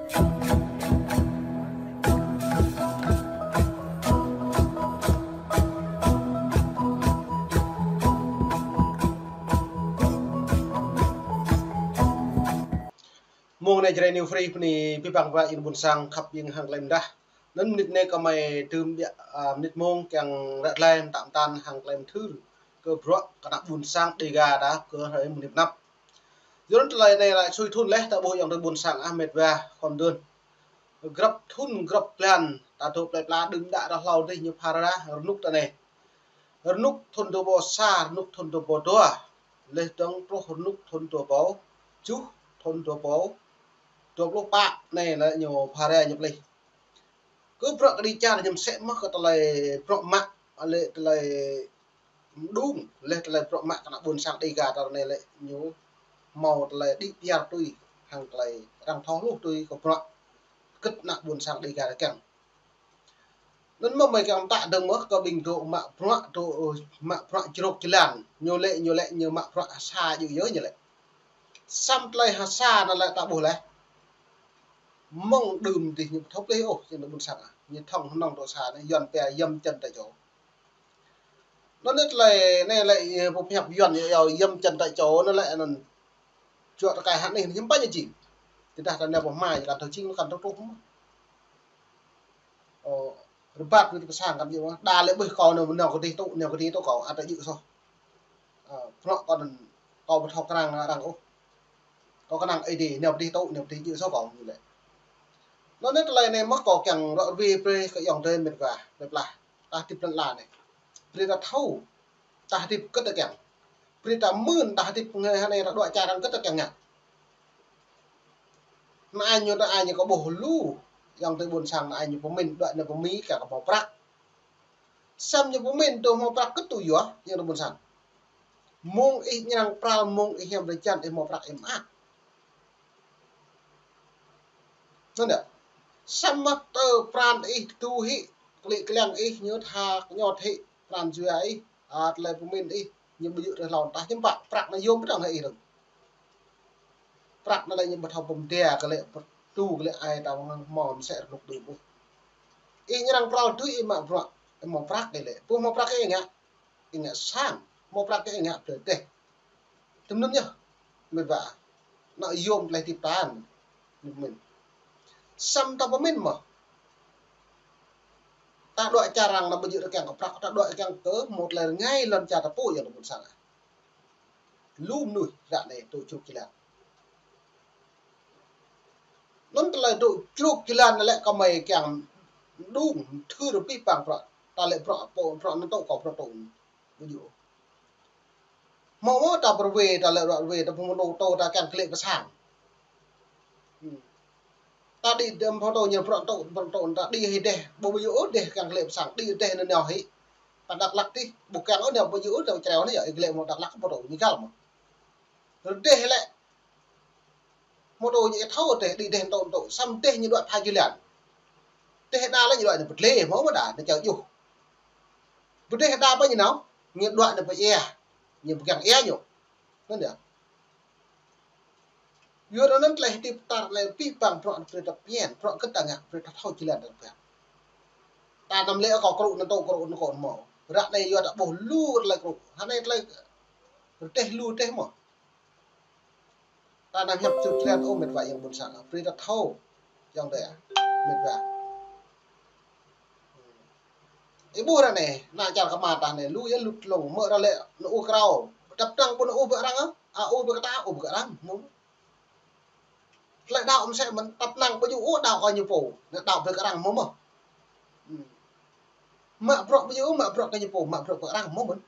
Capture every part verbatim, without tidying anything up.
Mông anai Jrai New Free bơni abih bang wa ƀing ƀôn sang khăp ƀing hăng tơlơi mơdah. Anŭn mơnit anai kơmơi tơm biă, a, mơnit mông kiăng ră tơlơi mơtă mơtăn hăng tơlơi mơthưr kơ bruă kơ ană ƀôn sang Dêga ta kơ hrơi mơnit anăp. Yua anŭn tơlơi anai lĕ sui thŭn laih ta ƀuh ayŏng adơi ƀôn sang ah met wa khŏm dơ̆n. Grăp thŭn grăp blan ta dŏ plơi pla đưm đă ră hlâo dih ñu phara rơnŭk ta anai. Rơnŭk thŭn dua rơbâo sa, rơnŭk thŭn dua rơbâo dua. Laih dơ̆ng truh rơnŭk thŭn dua rơbâo tơjuh, thŭn dua rơbâo dua pluh pă anai lĕ ñu phara ñu plih. Kơ bruă kơđi čar ñu mơsĕ mơ̆ kơ tơlơi bruă mă, lĕ tơlơi mơđung, laih tơlơi bruă mă kơ ană ƀôn sang Dêga ta anai lĕ ñu hmâo tơlơi đĭ piar tui, hăng tơlơi arăng thâo hluh tui kơ bruă kơ ană ƀôn sang Dêga ta kiăng. Anŭn mơ̆ mơi kiăng mơtă dơ̆ng mơ̆ kơ ƀing dŏ mă bruă, dŏ, ơ, mă bruă jrôk jơlan. Ñu lĕ, ñu lĕ, ñu mă bruă ha sa djơ̆ yơh ñu lĕ. Samơ̆ tơlơi ha sa anŭn lĕ ta ƀuh laih. Mơ̆ng đưm dih ñu ƀu thâo plih ôh, jing ană ƀôn sang ah. Ñu thŏng hnong dŏ sa anai, Yuan pia yăm chân tại chỗ. Anŭn anai tơlơi anai lĕ, ơ, pơhiăp Yuan yơh, yăm chân tại chỗ anŭn lĕ, anŭn čuă tơkai hă anai, hiư̆m pă ñu jing. Tơdah ta nao pơ hmua, ñu kăn thâo jing, kăn thâo truh mơ̆. Ơ, rơbat kơ pơ sang kăn djơ̆ mơ̆. Đa lĕ ƀuh kâo nao, nao kơdih tŭ, nao kơdih tŭ kâo, ăt djơ̆ soh. Ơ, bruă kâo anŭn, kâo ƀu thâo kơnang arăng ôh. Kâo kơnang Ơi Adai, nao kơdih tŭ, nao kơdih djơ̆ soh kâo ñu lĕ. Anŭn anai tơlơi anai mơ̆ kâo kiăng ră ruai brơi kơ ayŏng adơi met wa, plơi pla. Ta hơdip lŏn ala anai. Brơi ta thâo, ta hơdip kơ ta kiăng. Brơi ta mưn, ta hơdip ngă hơnai ta dŏ čar arăng kơ ta kiăng ngă. Anai ñu, anai ñu kơ ƀuh lu, ayŏng adơi ƀôn sang anai ñu pơmĭn, dŏ anai pơmĭn kơ kơ hmâo prăk. Samơ̆ ñu pơmĭn tŭ hmâo prăk kơ tui yua, ayŏng adơi ƀôn sang. Mông ih ñrăng pral, mông ih hiam rơjăn, ih hmâo prăk ih mă. Anŭn yơh. Samơ̆ tơ pran ih tơdu hĭ, klĭ kliăng ih ñu tha kơñot hĭ, pran jua ih, a, tơlơi pơmĭn ih, ñu ƀu djơ̆ tơlơi hlâo tah hiư̆m pă, prăk anai yôm pơdrŏng hĭ ih dơ̆ng. Prăk anai lĕ ñu ƀu thâo pơm dia kơ lĕ, pơdu kơ lĕ ai ta hmâo mơsĕ rơnŭk đưm ƀuh. Ih ñrăng pral tui ih mă bruă, ih hmâo prăk ih lĕ. Ƀu hmâo prăk ih ngă. Ih ngă sang, hmâo prăk ih ngă brơi dêh. Tơm anŭn yơh, met wa. Anŭn yôm tơlơi hơdip ta anŭn. Ñu pơmĭn. Samơ̆ ta pơmĭn mơ̆. Ta dŏ čar arăng anai ƀu djơ̆ ta kiăng kơ prăk, ta dŏ kiăng kơ hmâo tơlơi rơngai lŏn čar ta pô ayŏng adơi ƀôn sang. Lu mơnuih ră anai dŏ jrôk jơlan. Anŭn tơlơi dŏ jrôk jơlan anai lĕ kơmơi kiăng mơđung, thưr abih bang bruă. Ta lĕ bruă pô, bruă anŭn tŭ kâo bruă tŭ. Ƀu djơ̆. Hmâo mơ̆ ta pơruai, ta lĕ ră ruai, ta pơmơnô tô, ta kiăng klĕ pơ sang. Hmm. Ta đĭ đơm pơtô ñu bruă tŭ, bruă tŭ, ta đĭ hĭ dêh, ƀu ƀu djơ̆ ôh dêh kiăng klĕ pơ sang, đĭ dêh anŭn nao hĭ. Pơ Dak Lak dih, ƀu kiăng ôh nao, ƀu djơ̆ ôh nao čreo anai yơh, ih klĕ mơ̆ng Dak Lak pơtô, ñu găl mơ̆. Rơdêh lĕ. Mơtô ñu ih thâo dêh, đĭ dêh tŭ tŭ, samơ̆ dêh ñu dŏ pha jơlan. Dêh đa lĕ ñu dŏ anai pơdlê, hmâo mơ̆ đa, anai čar juh. Pơdêh đa pơ ñu nao, ñu dŏ anai pơ ia, ñu pơgang ia ñu. Anŭn yơh. Yua anŭn tơlơi hơdip ta lĕ abih bang bruă brơi ta pơmĭn, bruă kơ ta ngă, brơi ta thâo jơlan ta pơmĭn. Ta anăm lĕ kâo krŭ anŭn tŭ krŭ anŭn kâo hmâo. Ră anai yua ta ƀuh lu tơlơi krŭ. Hơnai tơlơi rơdêh lu rơdêh mơ̆. Ta anăm hiăp čut jơlan ôh met wa ayŏng ƀôn sang. Brơi ta thâo. Ayŏng adơi ah. Met wa. Ih ƀuh ră anai, ană čar kơma ta anai, lu yơh lut lông, mơ̆ ră lĕ, nao ur krao. Tăp năng ƀu nao ur ƀơi arăng ah, a ur ƀơi kơ ta, ur ƀơi kơ arăng, mơ̆. Tơlơi đaŏ mơsĕ mơ̆n, tăp năng ƀu djơ̆ ôh đaŏ kơ ñu pô, nao đaŏ ƀơi kơ arăng mơ̆ mơ̆. Hmm. Mă bruă ƀu djơ̆ ôh, mă bruă kơ ñu pô, mă bruă ƀơi kơ arăng mơ̆ mơ̆n.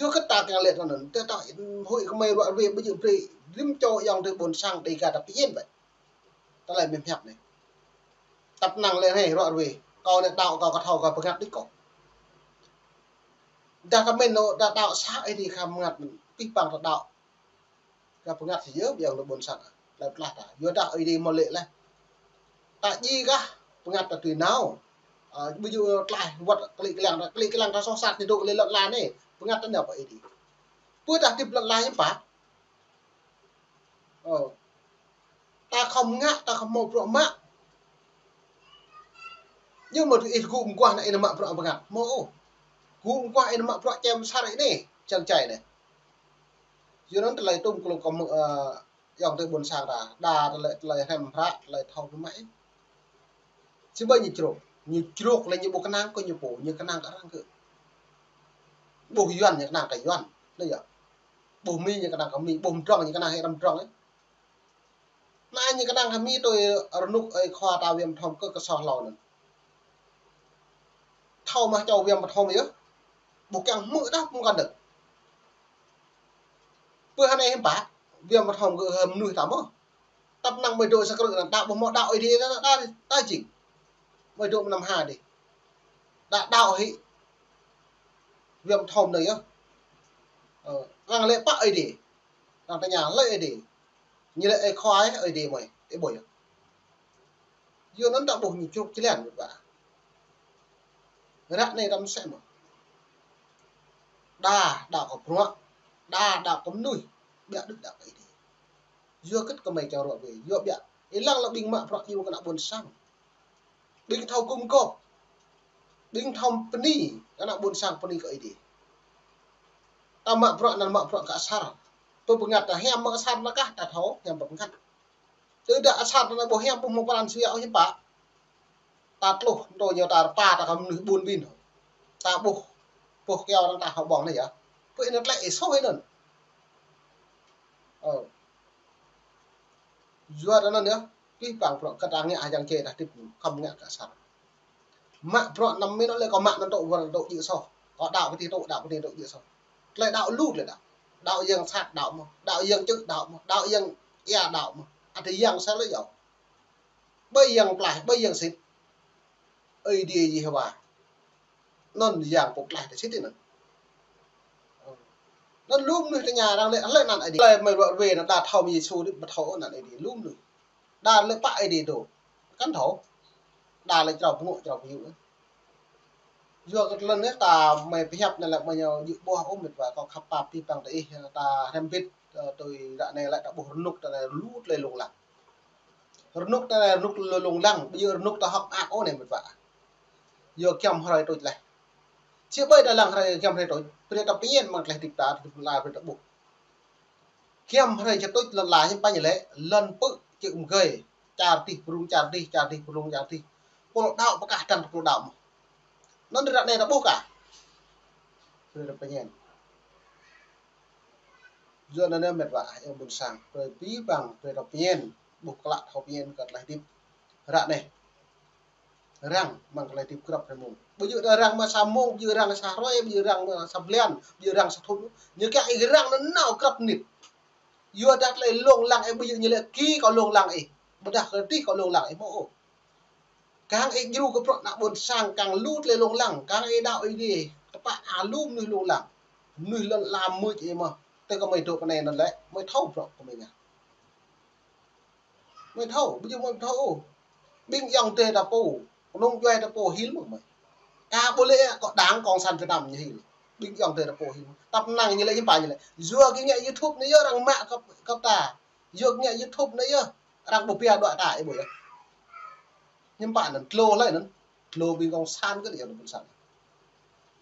Yua kơ ta kiăng lĕ tơ anŭn, tơ ta huĭ kơmơi ră ruai ƀu djơ̆ brơi, rĭm čô ayŏng adơi ƀôn sang Dêga ta pơmĭn wơ̆t. Tơlơi mơ̆ng hiăp anai. Tăp năng lĕ anai ră ruai, kâo anai đaŏ kâo kơ thâo kơ bơngăt đĭ kâo. Dah ta mĭn nao, dah đaŏ sa Ơi Adai kơ bơngăt, abih bang ta đaŏ. Kơ bơngăt si yơh, ayŏng adơi ƀôn sang. Tơlơi pơklaih ta. Yua dah Ơi Adai hmâo lĕ laih. Ta djai kah bơngăt ta tui nao. A, ƀu djơ̆ tlaih wơ̆t klĭ klang ta, klĭ klang ta soh sat ñu dŏ lĕ lŏn ala anai. Bơngăt ta nao pơ Ơi Adai. Pơ ta hơdip lŏn ala hiư̆m pă. Ơ. Ta khŏm ngă, ta khŏm hmâo bruă mă. Ñu mơ̆ tui ih gŭ mơguah anai ih nao mă bruă bơngăt. Hmâo ôh. Gŭ mơguah ih nao mă bruă čem sar ih anai, čang čai anai. Yua anŭn tơlơi tŭm kơlông kơ mơ̆, ơ, ayŏng adơi ƀôn sang ta. Đa tơlơi, tơlơi hrăm hră, tơlơi thâo pơmă ih. Či ƀơi ñu čruk. Ñu čruk lĕ ñu ƀu kơnang kơ ñu pô, ñu kơnang kơ arăng kơ. Ƀuh Yuan ñu kơnang kơ Yuan. Anai yơh. Ƀuh Mi ñu kơnang kơ Mi, ƀuh mơdrŏng ñu kơnang hĭ arăng mơdrŏng ih. Anai ñu kơnang kơ Mi tui rơnŭk ơi khua ta Viêm Thom kơ kơsoh hlâo anŭn. Thâo mă čô Viêm Thom yơh. Ƀu kiăng hmư̆ đah pơkŏn đơ̆k. Pơ anai hiư̆m pă, Viêm Thom gơ̆ hơm mơnuih ta mơ̆. Tăp năng mơi dŏ sa krư̆ anŭn, đaŏ ƀu hmâo đaŏ Ơi Adai ta, ta, ta jing. Mơi dŏ mơnam ha dih. Đaŏ, đaŏ hĭ. Viêm Thom anai yơh. Ơ, arăng lĕ pă Ơi Adai. Arăng tơña lĕ Ơi Adai. Ñu lĕ ơi khua ơi, Ơi Adai mơi, ih ƀuh yơh. Yua anŭn ta ƀuh ñu čruk čơlan mơ̆ ƀă. Ră anai ta mơsĕ mơ̆n. Đa đaŏ kơ bruă, đa đaŏ kơ mơnuih, ƀiă đôč đaŏ kơ Ơi Adai. Yua hơget kơmơi čang ruă wai, yua ƀiă. Ih lăng lĕ ƀing mă bruă iâu kơ ană ƀôn sang. Ƀing thâo gum gôp. Ƀing thâo bơni, kơ ană ƀôn sang bơni kơ Ơi Adai. Ta mă bruă anŭn mă bruă kơ asar. Pơbơngăt ta hiam mă asar anŭn kah ta thâo, hiam pơbơngăt. Tơdah asar ta ƀu hiam ƀu hmâo pran jua ôh hiư̆m pă. Ta tluh, tui ñu ta rơpa ta kơ mơnuih ƀun ƀin. Ta ƀuh, ƀuh kiao arăng ta hơbong anai yơh. Pơ anŭn tơlơi ih soh anŭn. Ơ. Yua anŭn yơh, pih pang bruă kơ ta ngă hơjăng čê ta hơdip khŏm ngă kơ asar. Mă bruă anăm min lĕ kâo mă anŭn tŭ wơr tŭ djơ̆ soh. Kâo đaŏ pơti tŭ, đaŏ pơti tŭ djơ̆ soh. Tơlơi đaŏ lu tơlơi đaŏ. Đaŏ yang sat đaŏ mơ̆. Đaŏ yang čư̆ đaŏ mơ̆. Đaŏ yang ia đaŏ mơ̆. Adih yang sa lĕ yơh. Ƀơi yang pơklaih, ƀơi yang sĭt. Ơi Adai Yêhôwa. Anŭn yang pô pơklaih ta sĭt anŭn. Anŭn lu mơnuih tơña arăng lĕ, lĕ anăn Ơi Adai. Tơlơi mơi ruă wai anŭn đa thâo mơ̆ Yêsu đĭ ƀu thâo anăn Ơi Adai. Lu mơnuih. Đa lĕ pă Ơi Adai dŏ. Kăn thâo. Đa lĕ črâo pơngŏ, črâo pơyŭ. Yua kơ tơlơi anai ta mơi pơhiăp anai lĕ mơi ñu djơ̆ ƀuh ôh mĕt wa kâo khăp pap pih pang tơ ih ta hrăm bit, ơ, tui ră anai lĕ ta ƀuh rơnŭk ta anai lu tơlơi lông lăng. Rơnŭk ta anai rơnŭk lông lăng, ƀu djơ̆ rơnŭk ta hŏk mơak ôh anai mĕt wa. Yua giăm hrơi tuč laih. Či ƀơi ta lăng hrơi giăm hrơi tuč, brơi ta pơñen mơ̆ng tơlơi hơdip ta, hơdip lŏn la brơi ta ƀuh. Giăm hrơi či tuč lŏn la hiư̆m pă ñu lĕ, lŏn pư̆ čư̆ mơgơi, čar dih pơrŭng čar dih, čar dih pơrŭng čar dih. Pô đaŏ pơkah dăng pô đaŏ mơ̆. Anŭn ră anai ta ƀuh kah. Brơi ta pơñen. Yua anŭn mĕt wa, ayŏng ƀôn sang, brơi pih pang, brơi ta pơñen, ƀuh klă thâo pơñen kơ tơlơi hơdip. Ră anai. Arăng mơ̆ng tơlơi hơdip grăp hrơi mông. Ƀu djơ̆ arăng mă sa mông, ƀu djơ̆ arăng sa hrơi, ƀu djơ̆ arăng mă sa blan, ƀu djơ̆ arăng sa thŭn. Ñu kiăng ih arăng nanao grăp mơnit. Yua dah tơlơi lông lăng ih ƀu djơ̆ ñu lĕ ki kâo lông lăng ih. Ƀôdah kơ dih kâo lông lăng ih hmâo ôh. Kang ih djru kơ bruă ană ƀôn sang, kang lu tơlơi lông lăng, kang ih đaŏ Ơi Adai. Tơpă a lu mơnuih lông lăng. Mơnuih lŏn la mưč ih mơ̆. Tơ kơ mơi dŏ pơ anai anŭn lĕ, mơi thâo bruă kơ mơi ngă. Mơi thâo, ƀu djơ̆ mơi thâo ôh. Ƀing ayŏng adơi ta pô, kơnung djuai ta pô hil mơ̆ mơi. Ka ƀu lĕ kơ đảng cộng sản Việt Nam ñu hil. Ƀing ayŏng adơi ta pô hil. Tăp năng ñu lĕ hiư̆m pă ñu lĕ. Yua kơ ngă YouTube anai yơh arăng mă kơ, kơ ta. Yua kơ ngă YouTube anai yơh arăng ƀu pia đuaĭ ta ih ƀuh yơh. Hiư̆m pă anŭn tlô hlơi anŭn. Tlô ƀing cộng sản kơ ayŏng adơi ƀôn sang.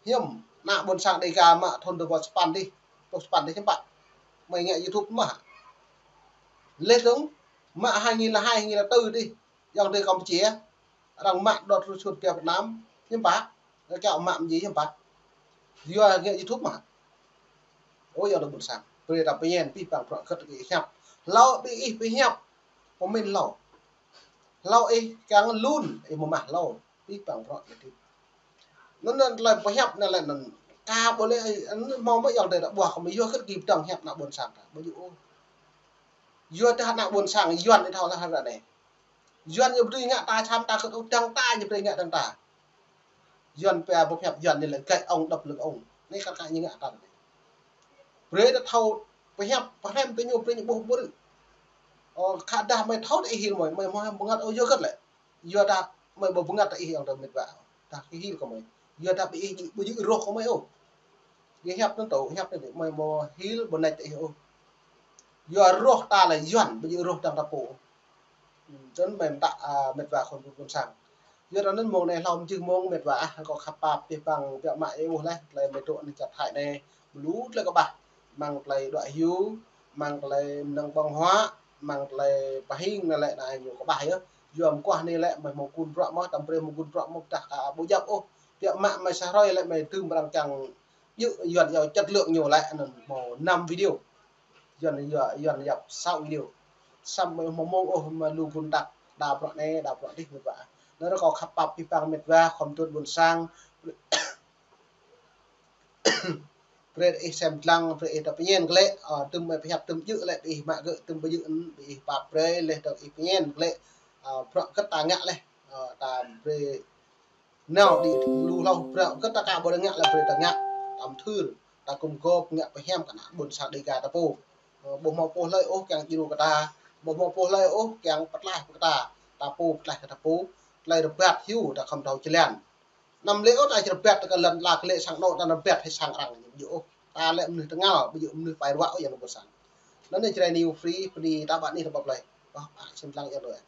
Hiư̆m, ană ƀôn sang Đêga mă thŭn dua rơbâo sapăn dih, pluh sapăn dih hiư̆m pă. Mơi ngă YouTube mơ̆. Leh dơ̆ng, mă hai nghìn lẻ hai, hai nghìn lẻ tư dih, ayŏng adơi Campuchia, arăng mă đŏt rơsut pia Việt Nam, hiư̆m pă. Arăng kiaŏ mă mơ̆ djai hiư̆m pă. Yua ngă YouTube mơ̆. Ơ ayŏng adơi ƀôn sang, brơi ta pơñen pih pang bruă hơget kơ ih hiăp. Hlâo ƀing ih pơhiăp, pơmĭn hlâo. Hlâo ih kiăng lun, ih mơmah hlâo. Pih pang bruă hơdip. Anŭn, anŭn tơlơi pơhiăp anŭn lĕ anŭn. Ka ƀu lĕ, anŭn hmâo mơ̆ ayŏng adơi ta ƀuh kơ mơi yua hơget kơ ih pơdơ̆ng hiăp ană ƀôn sang ta. Ƀu djơ̆ ôh. Yua dah ană ƀôn sang Yuan ih thâo lah ră anai. Yuan ñu ƀu dưi ngă ta čăm ta kơ ôh, dăng ta ñu brơi ngă dăng ta. Yuan pia pơhiăp Yuan ñu lĕ gậy ông đập lưng ông. Anai kar kaĭ ñu ngă ta anai. Brơi ta thâo pơhiăp, pơhrăm tơ ñu brơi ñu ƀuh ƀu rư̆. Ơ, khă dah mơi thâo ta ih hil mơi, mơi hmâo bơngăt ôh yua hơget lĕ. Yua dah mơi ƀu bơngăt ta ih ayŏng adơi mĕt wa. Dah kơ hil kơ mơi. Yua dah ƀing ih ƀu djơ̆ rŏh kơ mơi ôh. Gơ̆ hiăp anŭn tŭ, hiăp anŭn mơi ƀu hil ƀu nač ta ih ôh. Yua rŏh ta lĕ Yuan, ƀu djơ̆ rŏh dăng ta pô. Hm, tơl mơ̆ mơta, a, mĕt wa khŏm tŭ ƀôn sang. Yua anŭn mơ̆ng anai hlâo mơ̆ jih mơ̆ng mĕt wa ah, kâo khăp pap pih păng biă mă ih ƀuh leh, tơlơi mơ̆ tŭ anai čăt hai anai, mơlu tơlơi kơƀah. Mơ̆ng tơlơi đuaĭ hyu, mơ̆ng tơlơi mơnơ̆ng ƀơ̆ng huă, mơ̆ng tơlơi pơhing anai lĕ anai ñu kơƀah yơh. Yua mơkuah anai lĕ mơ̆ mơ̆ng gun bruă mơ̆, tăm brơi mơ̆ng gun bruă mơ̆ dah ka ƀu djŏp ôh. Biă mă mơ̆ sa hrơi lĕ mơ̆ tơm răng čang yua, yua chất lượng ñu lĕ anŭn mơ̆ năm video. Yua, yua, yua yap sáu video. Samơ̆ mơ̆ mơ̆ng ôh mơ̆ lu gun dah, đa bruă anai, đa bruă adih mĕt wa. Anŭn kâo khăp pap pih păng mĕt wa khŏm tŭ ƀôn sang. Brơi ih sem lăng, brơi ih ta pơñen glaĭ, a, tơm mơ̆ pơhiăp tơm djơ̆ lĕ, ih mă gơ̆ tơm ƀu djơ̆, ih pap brơi leh, ta ih pơñen glaĭ, a, bruă kơ ta ngă leh, a, ta brơi nao đĭ lu hlâo, bruă kơ ta ka ƀu ngă leh brơi ta ngă, tăm thưr, ta gum gôp ngă pơhiam kơ ană ƀôn sang Dêga ta pô. A, ƀu hmâo pô hlơi ôh kiăng djru kơ ta, ƀu hmâo pô hlơi ôh kiăng pơtlaih kơ ta, ta pô pơtlaih kơ ta pô, tơlơi rơbat hyu ta khŏm thâo jơlan. Anăm lĕ ôh ta rơbat kơ lŏn la kơ lĕ sang anŏ ta rơbat hĭ sang arăng ñu ƀu djơ̆ ôh. Ta lĕ mơnuih tơngal, ƀu djơ̆ mơnuih pai ruă ôh yang ƀôn sang. Anŭn anai Jrai New Free, bơni ta ƀă anih ta ƀă plơi. Ƀă, ƀă sem lăng yang đuaĭ.